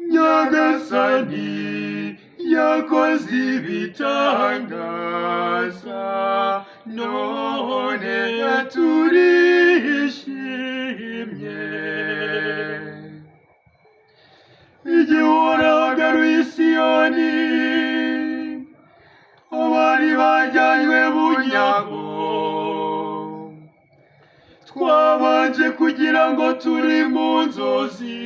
Nyagasani yakoze ibitangaza, none turishimye. Igihe Uhoraho agaruye i Siyoni abari bajyanywe bunyago, twabanje kugira ngo turi mu nzozi.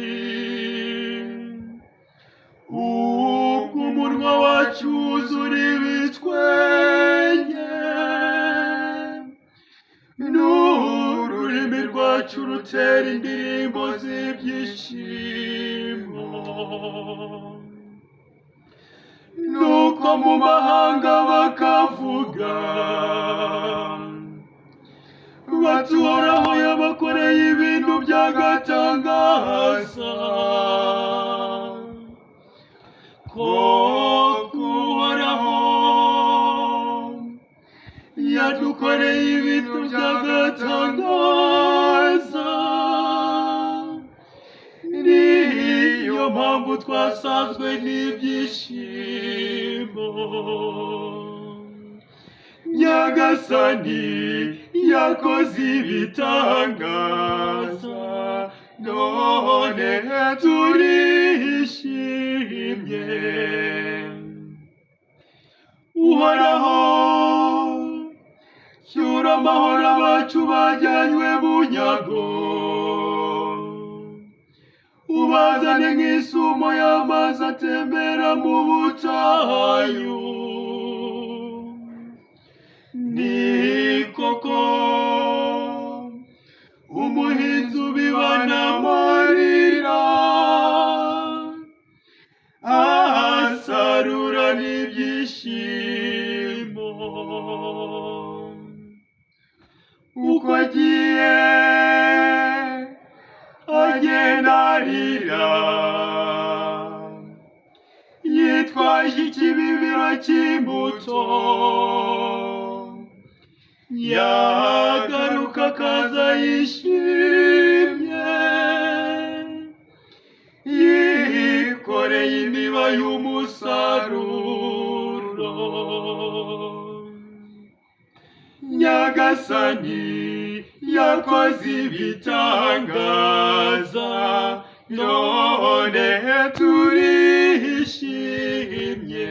Ubwo umunwa wacu wuzura ibitwenge, n'ururimi rwacu rutera indirimbo z'ibyishimo. Nuko mu mahanga bakavuga bati: "Uhoraho yabakoreye ibintu by'agatangaza." Koko Uhoraho yadukoreye ibintu by'agatangaza, niyo mpamvu twasazwe n'ibyishimo. Nyagasani yakoze ibitangaza, none turishimye. Uhoraho, cyura amahoro abacu bajyanywe bunyago, ubazane nk'isumo y'amazi atembera mu butayu. Ni koko, umuhinzi ubibana amarira asarura n'ibyishimo. Uko agiye agenda arira, yitwaje ikibibiro cy'imbuto, yagaruka akaza yishimye, yikoreye imiba y'umusaruro. Nyagasani yakoze ibitangaza, none turishimye.